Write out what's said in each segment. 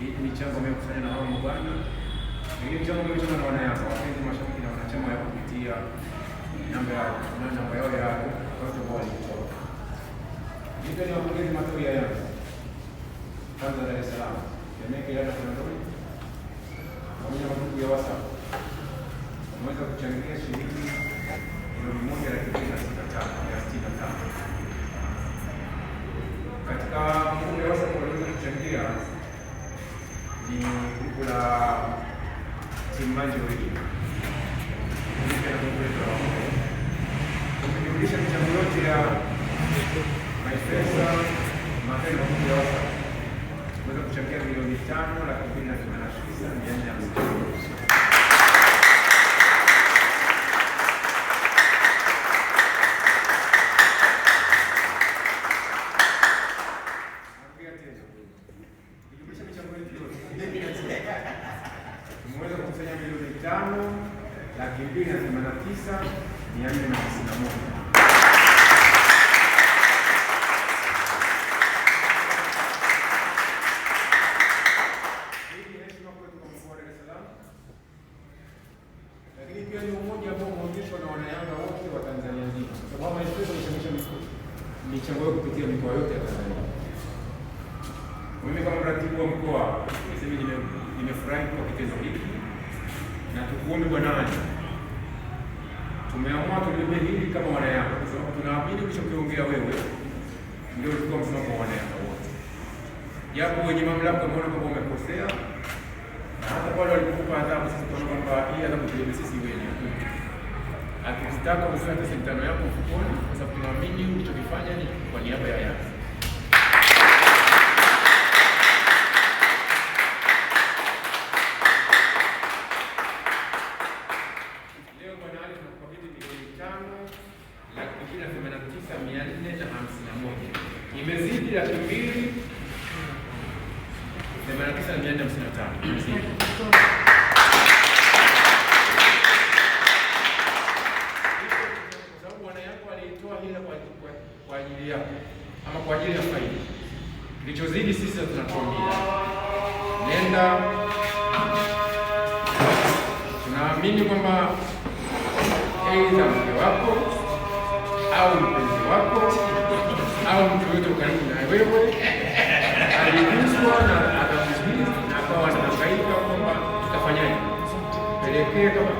Hii ni michango ambayo kufanya na hao mabwana, lakini michango ambayo na wanayanga, wapenzi mashabiki na wanachama ya kupitia namba yao na namba yao ya watu ambao walitoa. Hivyo ni wapongeze matawi ya Yanga kwanza Dar es Salaam, Temeke, Ilala, Kinondoni pamoja na magrupu ya WhatsApp wameweza kuchangia shilingi 1,265,065. Katika grupu ya WhatsApp waliweza kuchangia ni grupu la Timu Manji Original na grupu letu la Wakongwe. Ukijumlisha michango yote ya MyPesa, matawi na grupu ya WhatsApp tumeweza kuchangia 5,289,450. Narudia tena, ukijumlisha michango yetu yote tumeweza kukusanya 5,289,451. Hii ni heshima kwetu kwa mkoa wa Dar es Salaam, lakini pia ni umoja ambao umeonyeshwa na wanayanga wote wa Tanzania nzima, kwa sababu MySpace wamechangisha michango yao kupitia mikoa yote ya Tanzania. Mimi kama mratibu wa mkoa niseme nimefurahi kwa kitendo hiki, na tukuombe Bwana Ali, tumeamua tulibebe hili kama wanayanga, kwa sababu tunaamini ulichokiongea wewe ndio ulikuwa msimamo wa wanayanga wote, japo wenye mamlaka wameona kwamba umekosea, na hata pale walipokupa adhabu, sisi tunaona kwamba hii adhabu tuibebe sisi wenyewe. Hatukutaka ufuate senti tano yako mfukoni, kwa sababu tunaamini ulichokifanya ni kwa niaba ya Yanga. Leo Bwana Ali tunakukabidhi 5,289,451. Imezidi 289,455. Imezidi. Kwa sababu wanayanga waliitoa hela kwa ajili yako ama kwa ajili ya faida. Kilichozidi sisi tunatuambia nenda. Tunaamini kwamba aidha mke wako au mpenzi wako au mtu yoyote karibu na wewe aliguswa na adhabu hizi na akawa anahangaika kwamba tutafanyaje, pelekee kama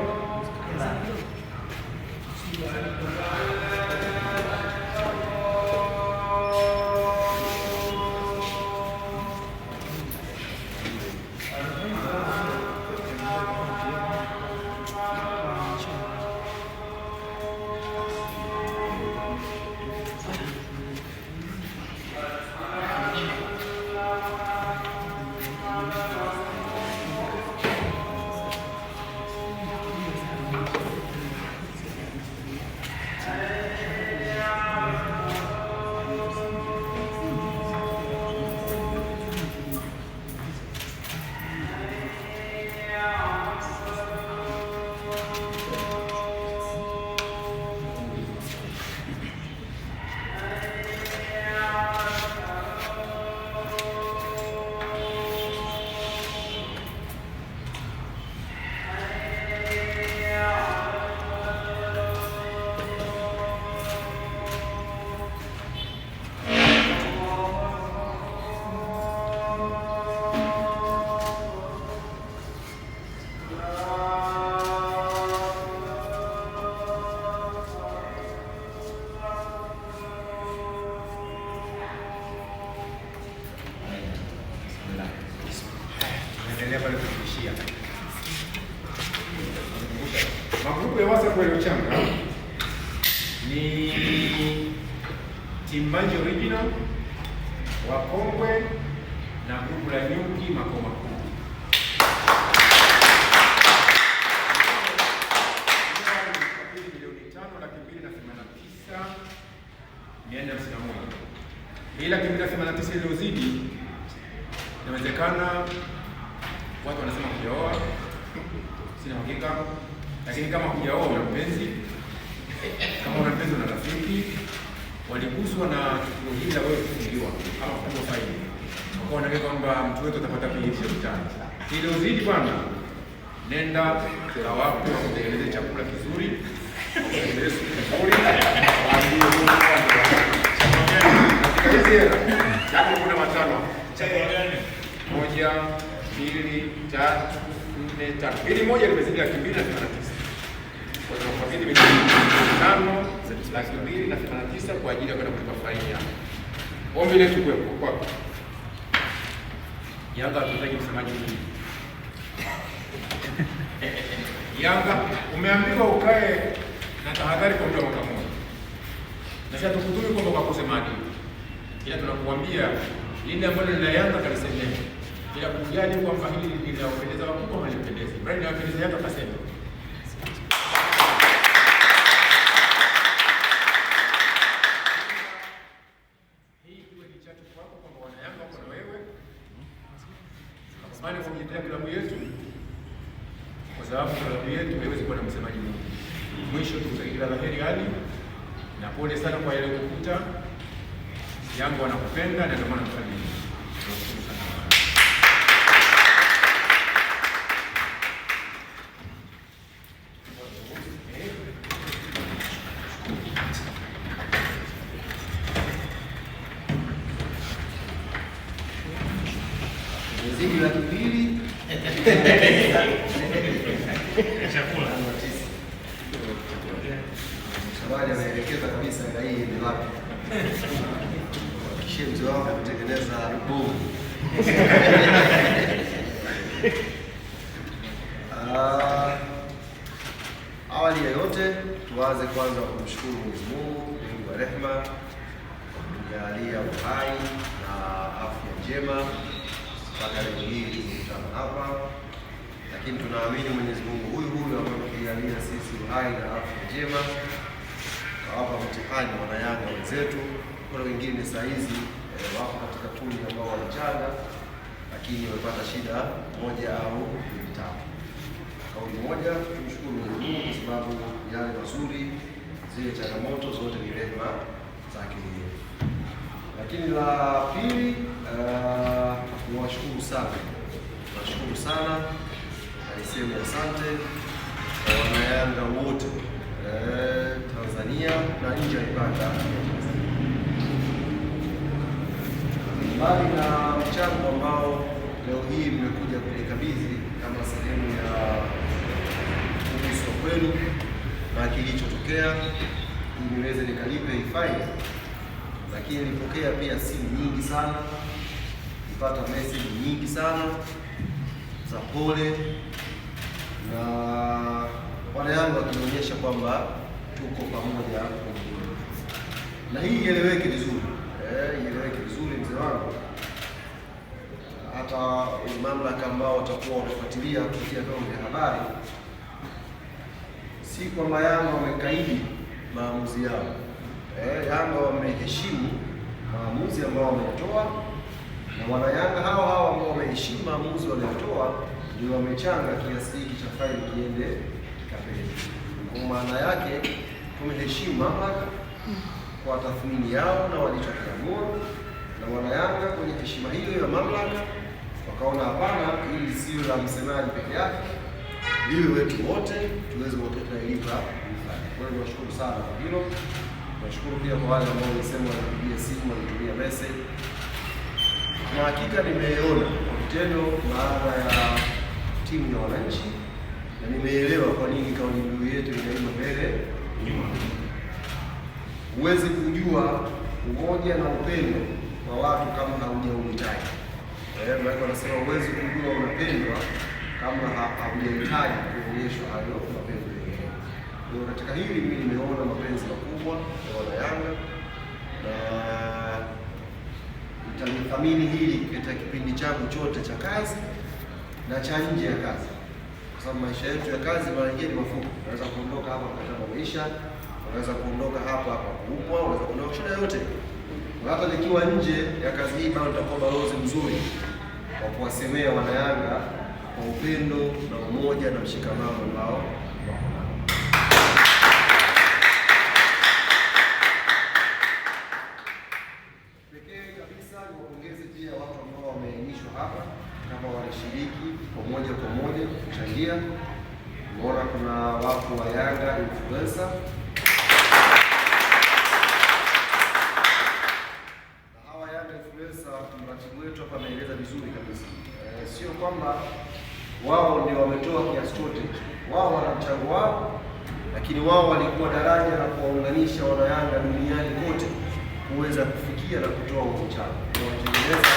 Tunaendelea pale kuishia. Magrupu ya WhatsApp yaliyochanga ni Team Manji Original, Wakongwe na grupu la Nyuki makao makuu. 5,289,451. Hii 289,000 iliyozidi inawezekana watu wanasema hujaoa, sina hakika, lakini kama hujaoa una mpenzi, kama una mpenzi una rafiki, waliguswa na tukio hili la wewe kufungiwa ama kupigwa faini, Kwa hiyo kwamba mtu wetu atapata PhD tano. Ili uzidi bwana, nenda kawape wakutengeneze chakula kizuri, wakutengeneze supu nzuri, waambie Mungu kwamba katika hizi hela japo kuna matano. Moja, mbili, tatu, nne, tano. Hili moja limezidi 289,000. Kwa hiyo tunakabidhi 5,289,000 kwa ajili ya kwenda kulipa faini yako. Ombi letu kwako kwako. Yanga hatuhitaji msemaji mwingi. Yanga umeambiwa ukae na tahadhari kwa muda wa mwaka mmoja. Na sasa tukutumi kwamba ukakose maadili. Ila tunakuambia lile ambalo ni la Yanga kalisemee. Bila kujali kwamba hili linawapendeza wakubwa au halipendezi. Bali linawapendeza Yanga kasema. Hii iwe ni chachu kwako kwamba wana Yanga wako na wewe. Pambane kwa kuitetea klabu yetu, kwa sababu klabu yetu haiwezi kuwa na msemaji mmoja. Mwisho tukutakie kila la heri Ali, na pole sana kwa yale kukuta. Yanga wanakupenda na ndio maana tunafanya hivi. Tunashukuru sana. Imezidi 200,000. Chakula. Shabani anaelekeza kabisa hela hii ni wapi. Hakikishie mzee wako kutengeneza bomu. Ah, awali ya yote tuanze kwanza kumshukuru Mwenyezi Mungu mwingi wa rehema kwa kutujalia uhai na afya njema mpaka leo hii tumekutana hapa, lakini tunaamini Mwenyezi Mungu huyu huyu ambaye ametujalia sisi uhai na afya njema kawapa mtihani wanayanga wenzetu. Kuna wengine saa hizi wako katika kundi ambao wanachanga, lakini wamepata shida moja au mbili tatu. Kauli moja, tumshukuru Mwenyezi Mungu kwa sababu yale mazuri, zile changamoto zote ni rehema zake yeye. Lakini la pili, niwashukuru sana, niwashukuru sana na niseme asante kwa wanayanga wote Tanzania na nje ya mipaka ya Tanzania. Mbali na mchango ambao leo hii mmekuja kunikabidhi kama sehemu ya kuguswa kwenu na kilichotokea ili niweze nikalipe hii faini, lakini nilipokea pia simu nyingi sana, nilipata message nyingi sana za pole na wanayanga wakionyesha kwamba tuko pamoja kwenye hili. Na hii ieleweke vizuri, ieleweke vizuri mzee wangu, hata mamlaka ambao watakuwa wanafuatilia kupitia vyombo vya habari, si kwamba Yanga wamekaidi maamuzi yao. Yanga wameheshimu maamuzi ambao wameyatoa, na wanayanga hao hao ambao wameheshimu maamuzi waliotoa ndio wamechanga kiasi hiki cha faili kiende kikapeleke. Kwa maana yake tumeheshimu mamlaka kwa tathmini yao na walichokiamua, na wanayanga kwenye heshima hiyo ya mamlaka wakaona hapana, hili sio la msemaji peke yake, liwe wetu wote tuweze wote tunailipa hifadhi. Kwa hiyo niwashukuru sana kwa hilo. Nashukuru pia kwa wale ambao walisema walipigia simu, walitumia message, na hakika nimeona kwa vitendo maana ya timu ya wananchi, na nimeelewa kwa nini kauli mbiu yetu inaimba mbele nyuma. Huwezi kujua umoja na upendo wa watu kama haujauhitaji. Maana wanasema huwezi kujua unapendwa kama haujahitaji kuonyeshwa hayo mapenzi yenyewe. Kwa hiyo katika hili mimi nimeona mapenzi makubwa ya wanayanga na nitalithamini hili katika kipindi changu chote cha kazi na cha nje ya kazi, kwa sababu maisha yetu ya kazi mara nyingine ni mafupi. Unaweza kuondoka hapa mkataba umeisha, unaweza kuondoka hapa kwa kuumwa, unaweza kuondoka shida yote. Na hata nikiwa nje ya kazi hii bado nitakuwa balozi mzuri wa kuwasemea wanayanga kwa upendo na umoja na mshikamano ambao wako nao. Pekee kabisa niwapongeze pia watu ambao hapa kama walishiriki kwa moja kwa moja kuchangia. Umeona kuna watu wa Yanga influencer na hawa Yanga influencer, mratibu wetu hapa ameeleza vizuri kabisa. Sio kwamba wao ndio wametoa kiasi chote, wao wana mchango wao, lakini wao walikuwa daraja la kuwaunganisha wanayanga duniani kote kuweza kufikia na kutoa huo mchango. Watengeneza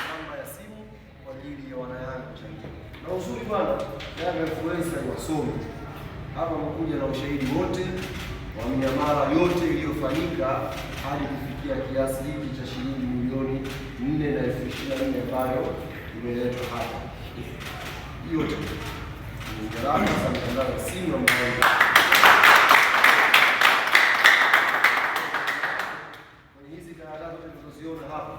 namba ya simu kwa ajili ya wanayanga kuchangia. Na uzuri bwana, Yanga influencer ni wasomi hapa, wamekuja na ushahidi wote wa miamala yote iliyofanyika hadi kufikia kiasi hiki cha shilingi 4,024,000 ambayo imeletwa hapa. Yote ni gharama za mitandao ya simu ambayo kwenye hizi karatasi zote tulizoziona hapa,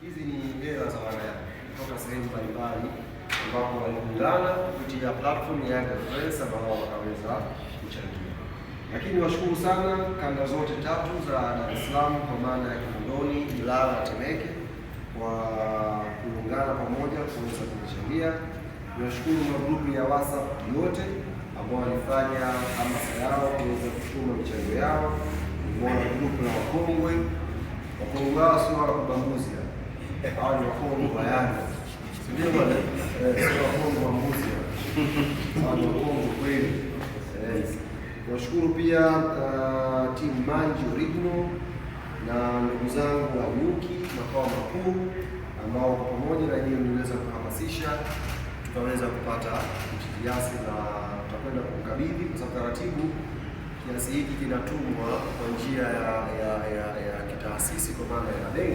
hizi ni hela za wanayanga kutoka sehemu mbalimbali ambapo waliungana kupitia platform ya Yanga Influencer ambao wakaweza kuchangia. Lakini washukuru sana kanda zote tatu za Dar es Salaam kwa maana ya Kinondoni, Ilala na Temeke kwa kuungana pamoja kuweza kuchangia. Niwashukuru magrupu ya WhatsApp yote ambao walifanya hamasa yao kuweza kutuma michango yao. Nimeona grupu la wakongwe, wakongwe hao sio wala kubambuzi, hawa ni wakongwe wa Yanga, si ndio bwana? Sio wakongwe wa mbuzi, hawa ni wakongwe kweli. Niwashukuru pia timu Manji Original na ndugu zangu wa Nyuki makao makuu ambao kwa pamoja na nyinyi mliweza kuhamasisha tukaweza kupata hichi kiasi na tutakwenda kukabidhi, kwa sababu taratibu kiasi hiki kinatumwa kwa njia ya kitaasisi kwa maana ya benki.